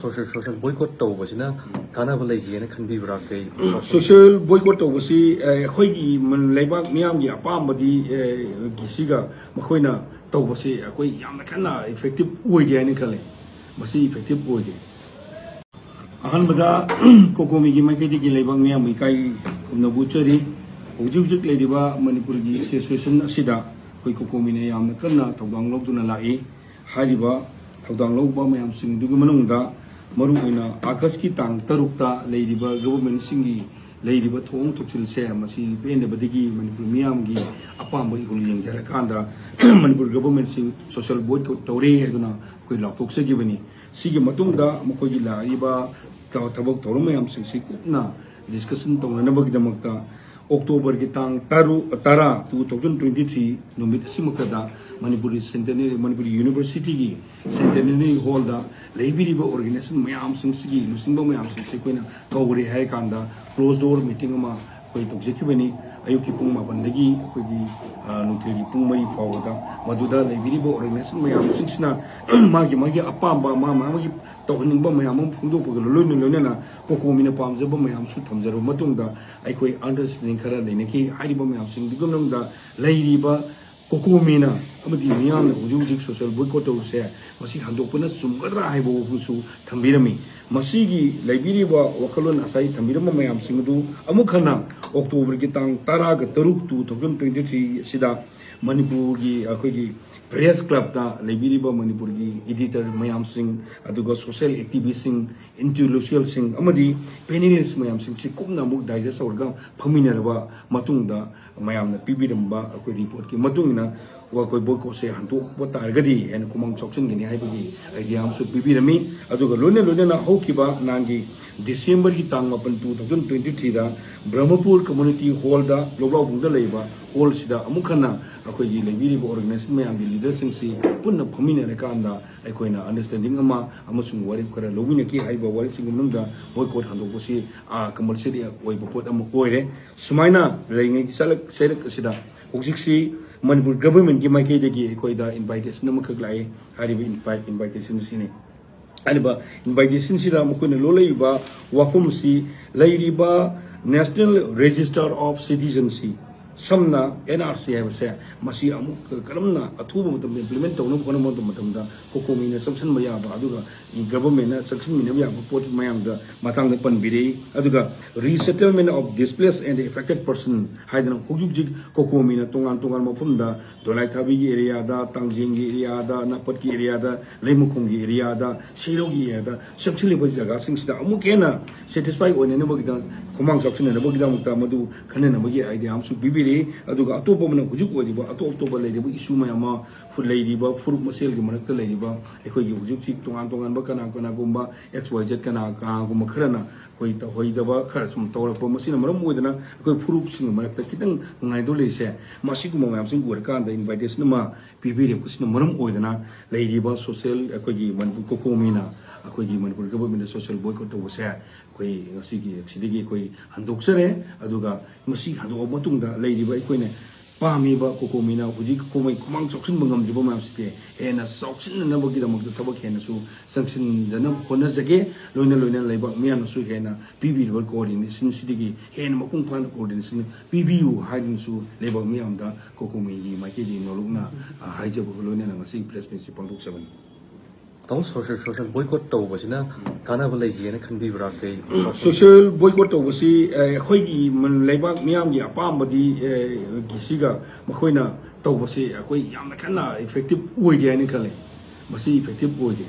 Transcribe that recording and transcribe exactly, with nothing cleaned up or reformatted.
Social social boycott ꯇꯧꯕꯁꯤꯅ ꯀꯥꯟꯅꯕ ꯂꯩꯒꯦꯅ ꯈꯟꯕꯤꯕ꯭ꯔꯥ? ꯀꯩ? ꯁꯣꯁꯤꯌꯦꯜ ꯕꯣꯏꯀꯣꯠ ꯇꯧꯕꯁꯤ ꯑꯩꯈꯣꯏꯒꯤ ꯂꯩꯕꯥꯛ ꯃꯤꯌꯥꯝꯒꯤ ꯑꯄꯥꯝꯕꯗꯤ ꯁꯤꯒ ꯃꯈꯣꯏꯅ ꯇꯧꯕꯁꯤ ꯑꯩꯈꯣꯏ ꯌꯥꯝꯅ ꯀꯟꯅ ꯏꯐꯦꯛꯇꯤꯞ ꯑꯣꯏꯗꯦ ꯍꯥꯏꯅ ꯈꯜꯂꯤ꯫ ꯃꯁꯤ ꯏꯐꯦꯛꯇꯤꯞ ꯑꯣꯏꯗꯦ꯫ ꯑꯍꯥꯟꯕꯗ ꯀꯣꯀꯣꯃꯤꯒꯤ ꯃꯥꯏꯀꯩꯗꯒꯤ ꯂꯩꯕꯥꯛ ꯃꯤꯌꯥꯝꯕꯨ ꯏꯀꯥꯏ ꯈꯨꯝꯅꯕ ꯎꯠꯆꯔꯤ꯫ ꯍꯧꯖꯤꯛ ꯍꯧꯖꯤꯛ ꯂꯩꯔꯤꯕ ꯃꯅꯤꯄꯨꯔꯒꯤ ꯁꯤꯆꯨꯋꯦꯁꯟ ꯑꯁꯤꯗ ꯑꯩꯈꯣꯏ ꯀꯣꯀꯣꯃꯤꯅ ꯌꯥꯝꯅ ꯀꯟꯅ ꯊꯧꯗꯥꯡ ꯂꯧꯗꯨꯅ ꯂꯥꯛꯏ꯫ ꯍꯥꯏꯔꯤꯕ ꯊꯧꯗꯥꯡ ꯂꯧꯕ ꯃꯌꯥꯝꯁꯤꯡ ꯑꯗꯨꯒꯤ ꯃꯅꯨꯡꯗ ꯃꯔꯨꯑꯣꯏꯅ ꯑꯥꯒꯁꯀꯤ ꯇꯥꯡ ꯇꯔꯨꯛꯇ ꯂꯩꯔꯤꯕ ꯒꯚꯔꯟꯃꯦꯟꯁꯤꯡꯒꯤ ꯂꯩꯔꯤꯕ ꯊꯧꯑꯣꯡ ꯊꯧꯁꯤꯜꯁꯦ, ꯃꯁꯤ ꯄꯦꯟꯗꯕꯗꯒꯤ ꯃꯅꯤꯄꯨꯔ ꯃꯤꯌꯥꯝꯒꯤ ꯑꯄꯥꯝꯕ ꯏꯍꯨꯜ ꯌꯦꯡꯖꯔꯀꯥꯟꯗ ꯃꯅꯤꯄꯨꯔ ꯒꯚꯔꯟꯃꯦꯟꯁꯤ ꯁꯣꯁꯤꯌꯦꯜ ꯕꯣꯏꯀꯣꯠ ꯇꯧꯔꯦ ꯍꯥꯏꯗꯨꯅ ꯑꯩꯈꯣꯏ ꯂꯥꯎꯊꯣꯛꯆꯈꯤꯕꯅꯤ꯫ ꯁꯤꯒꯤ ꯃꯇꯨꯡꯗ ꯃꯈꯣꯏꯒꯤ ꯂꯥꯛꯏꯕ ꯊꯕꯛ ꯊꯧꯔꯝ ꯃꯌꯥꯝꯁꯤꯡꯁꯤ ꯀꯨꯞꯅ ꯗꯤꯁꯀꯁꯟ ꯇꯧꯅꯅꯕꯒꯤꯗꯃꯛꯇ ꯑꯣꯛꯇꯣꯕꯔꯒꯤ ꯇꯥꯡ ꯇꯔꯨꯛ, ꯇꯔꯥ, two thousand twenty three ꯅꯨꯃꯤꯠ ꯑꯁꯤꯃꯛꯇꯗ ꯃꯅꯤꯄꯨꯔꯤ ꯁꯦꯟꯇꯦꯅꯔꯤ, ꯃꯅꯤꯄꯨꯔꯤ ꯌꯨꯅꯤꯚꯔꯁꯤꯇꯤꯒꯤ ꯁꯦꯟꯇꯦꯅꯔꯤ ꯍꯣꯜꯗ ꯂꯩꯕꯤꯔꯤꯕ ꯑꯣꯔꯒꯅꯥꯏꯖꯦꯁꯟ ꯃꯌꯥꯝꯁꯤꯡꯁꯤꯒꯤ ꯂꯨꯆꯤꯡꯕ ꯃꯌꯥꯝꯁꯤꯡꯁꯤ ꯑꯩꯈꯣꯏꯅ ꯀꯧꯔꯦ ꯍꯥꯏꯔ ꯀꯥꯟꯗ ꯀ꯭ꯂꯣꯖ ꯗꯣꯔ ꯃꯤꯇꯤꯡ ꯑꯃ ꯑꯩꯈꯣꯏ ꯇꯧꯖꯈꯤꯕꯅꯤ꯫ ꯑꯌꯨꯛꯀꯤ ꯄꯨꯡ ꯃꯥꯄꯟꯗꯒꯤ ꯑꯩꯈꯣꯏꯒꯤ, ꯑ, ꯅꯨꯡꯊꯤꯜꯒꯤ ꯄꯨꯡ ꯃꯔꯤ ꯐꯥꯎꯕꯗ ꯃꯗꯨꯗ ꯂꯩꯕꯤꯔꯤꯕ ꯑꯣꯔꯒꯅꯥꯏꯖꯦꯁꯟ ꯃꯌꯥꯝꯁꯤꯡꯁꯤꯅ ꯃꯥꯒꯤ ꯃꯥꯒꯤ ꯑꯄꯥꯝꯕ, ꯃꯥ ꯃꯥꯒꯤ ꯇꯧꯍꯟꯅꯤꯡꯕ ꯃꯌꯥꯝ ꯑꯃ ꯐꯣꯡꯗꯣꯛꯄꯒ ꯂꯣꯏꯅ ꯂꯣꯏꯅꯅ ꯀꯣꯀꯣꯃꯤꯅ ꯄꯥꯝꯖꯕ ꯃꯌꯥꯝꯁꯨ ꯊꯝꯖꯔꯕ ꯃꯇꯨꯡꯗ ꯑꯩꯈꯣꯏ ꯑꯟꯗꯔꯁ꯭ꯇꯦꯟꯗꯤꯡ ꯈꯔ ꯂꯩꯅꯈꯤ꯫ ꯍꯥꯏꯔꯤꯕ ꯃꯌꯥꯝꯁꯤꯡꯗꯨꯒꯤ ꯃꯅꯨꯡꯗ ꯂꯩꯔꯤꯕ ꯀꯣꯀꯣꯃꯤꯅ ꯑꯃꯗꯤ ꯃꯤꯌꯥꯝꯅ ꯍꯧꯖꯤꯛ ꯍꯧꯖꯤꯛ ꯁꯣꯁꯤꯌꯦꯜ ꯕꯣꯏꯀꯣꯠ ꯇꯧꯕꯁꯦ ꯃꯁꯤ ꯍꯟꯗꯣꯛꯄꯅ ꯆꯨꯝꯒꯗ꯭ꯔꯥ ꯍꯥꯏꯕ ꯋꯥꯐꯝꯁꯨ ꯊꯝꯕꯤꯔꯝꯃꯤ꯫ ꯃꯁꯤꯒꯤ ꯂꯩꯕꯤꯔꯤꯕ ꯋꯥꯈꯜꯂꯣꯟ ꯉꯁꯥꯏ ꯊꯝꯕꯤꯔꯝꯕ ꯃꯌꯥꯝꯁꯤꯡ ꯑꯗꯨ ꯑꯃꯨꯛ ꯍꯟꯅ ꯑꯣꯛꯇꯣꯕꯔꯒꯤ ꯇꯥꯡ ꯇꯔꯥꯒ ꯇꯔꯨꯛ, two thousand twenty three ꯑꯁꯤꯗ ꯃꯅꯤꯄꯨꯔꯒꯤ ꯑꯩꯈꯣꯏꯒꯤ ꯄ꯭ꯔꯦꯁ ꯀ꯭ꯂꯕꯇ ꯂꯩꯕꯤꯔꯤꯕ ꯃꯅꯤꯄꯨꯔꯒꯤ ꯏꯗꯤꯇꯔ ꯃꯌꯥꯝꯁꯤꯡ, ꯑꯗꯨꯒ ꯁꯣꯁꯤꯌꯦꯜ ꯑꯦꯛꯇꯤꯚꯤꯁꯁꯤꯡ, ꯏꯟꯇꯦꯂꯦꯛꯆꯨꯋꯦꯜꯁꯤꯡ ꯑꯃꯗꯤ ꯄꯦꯅꯦꯂꯤꯁ ꯃꯌꯥꯝꯁꯤꯡꯁꯤ ꯀꯨꯞꯅ ꯑꯃꯨꯛ ꯗꯥꯏꯖꯦꯁ ꯇꯧꯔꯒ ꯐꯝꯃꯤꯟꯅꯔꯕ ꯃꯇꯨꯡꯗ ꯃꯌꯥꯝꯅ ꯄꯤꯕꯤꯔꯝꯕ ꯑꯩꯈꯣꯏ ꯔꯤꯄꯣꯔꯠꯀꯤ ꯃꯇꯨꯡ ꯏꯟꯅ ꯑꯩꯈꯣꯏ ꯕꯣꯏꯀꯣꯠꯁꯦ ꯍꯟꯗꯣꯛꯄ ꯇꯥꯔꯒꯗꯤ ꯍꯦꯟꯅ ꯈꯨꯃꯥꯡ ꯆꯥꯎꯁꯤꯟꯒꯅꯤ ꯍꯥꯏꯕꯒꯤ ꯑꯥꯏꯗꯤꯌꯥ ꯑꯃꯁꯨ ꯄꯤꯕꯤꯔꯝꯃꯤ꯫ ꯑꯗꯨꯒ ꯂꯣꯏꯅ ꯂꯣꯏꯅꯅ ꯍꯧꯈꯤꯕ ꯅꯍꯥꯟꯒꯤ ꯗꯤꯁꯦꯝꯕꯔꯒꯤ ꯇꯥꯡ ꯃꯥꯄꯟ, two thousand twenty three ꯗ ꯕ꯭ꯔꯍꯃꯄꯨꯔ ꯀꯝꯃ꯭ꯌꯨꯅꯤꯇꯤ ꯍꯣꯜꯗ, ꯂꯣꯛꯂꯥꯎꯕꯨꯡꯗ ꯂꯩꯕ ꯍꯣꯜꯁꯤꯗ ꯑꯃꯨꯛ ꯍꯟꯅ ꯑꯩꯈꯣꯏꯒꯤ ꯂꯩꯕꯤꯔꯤꯕ ꯑꯣꯔꯒꯅꯥꯏꯖꯦꯁꯟ ꯃꯌꯥꯝꯒꯤ ꯂꯤꯗꯔꯁꯤꯡꯁꯤ ꯄꯨꯟꯅ ꯐꯝꯃꯤꯟꯅꯔꯀꯥꯟꯗ ꯑꯩꯈꯣꯏꯅ ꯑꯟꯗꯔꯁ꯭ꯇꯦꯟꯗꯤꯡ ꯑꯃ ꯑꯃꯁꯨꯡ ꯋꯥꯔꯦꯞ ꯈꯔ ꯂꯧꯃꯤꯟꯅꯈꯤ꯫ ꯍꯥꯏꯔꯤꯕ ꯋꯥꯔꯦꯞꯁꯤꯡꯒꯤ ꯃꯅꯨꯡꯗ ꯕꯣꯏꯀꯣꯠ ꯍꯟꯗꯣꯛꯄꯁꯤ, ꯑ, ꯀꯝꯄꯜꯁꯔꯤ ꯑꯣꯏꯕ ꯄꯣꯠ ꯑꯃ ꯑꯣꯏꯔꯦ꯫ ꯁꯨꯃꯥꯏꯅ ꯂꯩꯔꯤꯉꯩꯒꯤ ꯆꯠꯂꯛ ꯆꯩꯔꯛ ꯑꯁꯤꯗ ꯍꯧꯖꯤꯛꯁꯤ ꯃꯅꯤꯄꯨꯔ ꯒꯚꯔꯟꯃꯦꯟꯠꯀꯤ ꯃꯥꯏꯀꯩꯗꯒꯤ ꯑꯩꯈꯣꯏꯗ ꯏꯟꯚꯥꯏꯇꯦꯁꯟ ꯑꯃꯈꯛ ꯂꯥꯛꯏ꯫ ꯍꯥꯏꯔꯤꯕ ꯏꯟꯚꯥꯏ-, ꯏꯟꯚꯥꯏꯇꯦꯁꯟ ꯑꯁꯤꯅꯤ꯫ ꯍꯥꯏꯔꯤꯕ ꯏꯟꯚꯥꯏꯇꯦꯁꯟꯁꯤꯗ ꯃꯈꯣꯏꯅ ꯂꯣꯜꯂꯛꯏꯕ ꯋꯥꯐꯝꯁꯤ ꯂꯩꯔꯤꯕ National Register of Citizenship, ꯁꯝꯅ N R C ꯍꯥꯏꯕꯁꯦ, ꯃꯁꯤ ꯑꯃꯨꯛ ꯀꯔꯝꯅ ꯑꯊꯨꯕ ꯃꯇꯝꯗ ꯏꯝꯄ꯭ꯂꯤꯃꯦꯟ ꯇꯧꯅꯕ ꯍꯣꯠꯅꯕ ꯃꯇꯝꯗ ꯀꯣꯀꯣꯃꯤꯅ ꯆꯪꯁꯤꯟꯕ ꯌꯥꯕ, ꯑꯗꯨꯒ ꯒꯚꯔꯟꯃꯦꯟꯅ ꯆꯪꯁꯤꯟꯃꯤꯟꯅꯕ ꯌꯥꯕ ꯄꯣꯠ ꯃꯌꯥꯝꯗ ꯃꯇꯥꯡꯗ ꯄꯟꯕꯤꯔꯛꯏ꯫ ꯑꯗꯨꯒ Resettlement of Displaced and Affected Person ꯍꯥꯏꯗꯅ ꯍꯧꯖꯤꯛ ꯍꯧꯖꯤꯛ ꯀꯣꯀꯣꯃꯤꯅ ꯇꯣꯉꯥꯟ ꯇꯣꯉꯥꯟꯕ ꯃꯐꯝꯗ ꯗꯣꯂꯥꯏꯊꯥꯕꯤꯒꯤ ꯑꯦꯔꯤꯌꯥꯗ, ꯇꯥꯡꯖꯦꯡꯒꯤ ꯑꯦꯔꯤꯌꯥꯗ, ꯅꯥꯄꯠꯀꯤ ꯑꯦꯔꯤꯌꯥꯗ, ꯂꯩꯃꯈꯣꯡꯒꯤ ꯑꯦꯔꯤꯌꯥꯗ, ꯁꯦꯔꯧꯒꯤ ꯑꯦꯔꯤꯌꯥꯗ ꯆꯪꯁꯤꯜꯂꯤꯕ ꯖꯒꯥꯁꯤꯡꯁꯤꯗ ꯑꯃꯨꯛꯀ ꯍꯦꯟꯅ ꯁꯦꯇꯤꯁꯐꯥꯏ ꯑꯣꯏꯅꯅꯕꯒꯤꯗꯃꯛ, ꯈꯨꯃꯥꯡ ꯆꯥꯎꯁꯤꯟꯅꯅꯕꯒꯤꯗꯃꯛꯇ ꯃꯗꯨ ꯈꯟꯅꯅꯕꯒꯤ ꯑꯥꯏꯗꯤꯌꯥ ꯑꯃꯁꯨ ꯄꯤꯕꯤꯔꯤ꯫ ꯑꯗꯨꯒ ꯑꯇꯣꯞꯄ ꯑꯃꯅ ꯍꯧꯖꯤꯛ ꯑꯣꯏꯔꯤꯕ ꯑꯇꯣꯞ ꯑꯇꯣꯞꯄ ꯂꯩꯔꯤꯕ ꯏꯁꯨ ꯃꯌꯥꯝ ꯑꯃ, ꯐꯨ-, ꯂꯩꯔꯤꯕ ꯐꯨꯔꯨꯞ ꯃꯁꯦꯜꯒꯤ ꯃꯔꯛꯇ ꯂꯩꯔꯤꯕ ꯑꯩꯈꯣꯏꯒꯤ ꯍꯧꯖꯤꯛ ꯍꯧꯖꯤꯛ ꯇꯣꯉꯥꯟ ꯇꯣꯉꯥꯟꯕ ꯀꯅꯥ ꯀꯅꯥꯒꯨꯝꯕ X Y Z ꯀꯅꯥ ꯀꯅꯥꯒꯨꯝꯕ ꯈꯔꯅ ꯑꯩꯈꯣꯏ ꯇꯧꯍꯩꯗꯕ ꯈꯔ ꯁꯨꯝ ꯇꯧꯔꯛꯄ, ꯃꯁꯤꯅ ꯃꯔꯝ ꯑꯣꯏꯗꯅ ꯑꯩꯈꯣꯏ ꯐꯨꯔꯨꯞꯁꯤꯡꯒꯤ ꯃꯔꯛꯇ ꯈꯤꯇꯪ ꯅꯨꯡꯉꯥꯏꯗꯧ ꯂꯩꯔꯤꯁꯦ, ꯃꯁꯤꯒꯨꯝꯕ ꯃꯌꯥꯝꯁꯤꯡ ꯎꯔꯀꯥꯟꯗ ꯏꯟꯚꯥꯏꯇꯦꯁꯟ ꯑꯃ ꯄꯤꯕꯤꯔꯛꯄꯁꯤꯅ ꯃꯔꯝ ꯑꯣꯏꯗꯅ ꯂꯩꯔꯤꯕ ꯁꯣꯁꯦꯜ, ꯑꯩꯈꯣꯏꯒꯤ ꯃꯅꯤꯄꯨꯔ ꯀꯣꯀꯣꯃꯤꯅ ꯑꯩꯈꯣꯏꯒꯤ ꯃꯅꯤꯄꯨꯔ ꯒꯚꯔꯟꯃꯦꯟꯗ ꯁꯣꯁꯦꯜ ꯕꯣꯏꯀꯣꯠ ꯇꯧꯕꯁꯦ ꯑꯩꯈꯣꯏ ꯉꯁꯤꯒꯤ ꯁꯤꯗꯒꯤ ꯑꯩꯈꯣꯏ ꯍꯟꯗꯣꯛꯆꯔꯦ꯫ ꯑꯗꯨꯒ ꯃꯁꯤ ꯍꯟꯗꯣꯛꯑ ꯃꯇꯨꯡꯗ ꯂꯩꯔꯤꯕ ꯑꯩꯈꯣꯏꯅ ꯄꯥꯝꯃꯤꯕ ꯀꯣꯀꯣꯃꯤꯅ ꯍꯧꯖꯤꯛ ꯀꯣꯀꯣꯃꯤ ꯈꯨꯃꯥꯡ ꯆꯥꯎꯁꯤꯟꯕ ꯉꯝꯗ꯭ꯔꯤꯕ ꯃꯌꯥꯝꯁꯤꯗꯤ ꯍꯦꯟꯅ ꯆꯥꯎꯁꯤꯟꯅꯅꯕꯒꯤꯗꯃꯛꯇ ꯊꯕꯛ ꯍꯦꯟꯅꯁꯨ ꯆꯪꯁꯤꯟꯗꯅꯕ ꯍꯣꯠꯅꯖꯒꯦ꯫ ꯂꯣꯏꯅ ꯂꯣꯏꯅ ꯂꯩꯕꯥꯛ ꯃꯤꯌꯥꯝꯅꯁꯨ ꯍꯦꯟꯅ ꯄꯤꯕꯤꯔꯤꯕ ꯀꯣꯑꯣꯔꯗꯤꯅꯦꯁꯟꯁꯤꯗꯒꯤ ꯍꯦꯟꯅ ꯃꯄꯨꯡ ꯐꯥꯅ ꯀꯣꯑꯣꯔꯗꯤꯅꯦꯁꯟ ꯄꯤꯕꯤꯌꯨ ꯍꯥꯏꯗꯨꯅꯁꯨ ꯂꯩꯕꯥꯛ ꯃꯤꯌꯥꯝꯗ ꯀꯣꯀꯣꯃꯤꯒꯤ ꯃꯥꯏꯀꯩꯗꯒꯤ ꯅꯣꯂꯨꯛꯅ, ꯑ, ꯍꯥꯏꯖꯕꯒ ꯂꯣꯏꯅꯅ ꯉꯁꯤꯒꯤ ꯄ꯭ꯔꯦꯁ ꯃꯤꯠꯁꯤ ꯄꯥꯡꯊꯣꯛꯆꯕꯅꯤ꯫ ꯇꯥꯃꯣ, ꯁꯣꯁꯦꯜ, ꯁꯣꯁꯦꯜ ꯕꯣꯏꯀꯣꯠ ꯇꯧꯕꯁꯤꯅ ꯀꯥꯟꯅꯕ ꯂꯩꯒꯦꯅ ꯈꯟꯕꯤꯕ꯭ꯔꯥ? ꯀꯩ ꯁꯣꯁꯦꯜ ꯕꯣꯏꯀꯣꯠ ꯇꯧꯕꯁꯤ, ꯑ, ꯑꯩꯈꯣꯏꯒꯤ ꯃ-, ꯂꯩꯕꯥꯛ ꯃꯤꯌꯥꯝꯒꯤ ꯑꯄꯥꯝꯕꯗꯤ, ꯑ, ꯒꯤꯁꯤꯒ ꯃꯈꯣꯏꯅ ꯇꯧꯕꯁꯤ ꯑꯩꯈꯣꯏ ꯌꯥꯝꯅ ꯀꯟꯅ ꯏꯐꯦꯛꯇꯤꯞ ꯑꯣꯏꯗꯦ ꯍꯥꯏꯅ ꯈꯜꯂꯤ꯫ ꯃꯁꯤ ꯏꯐꯦꯛꯇꯤꯞ ꯑꯣꯏꯗꯦ꯫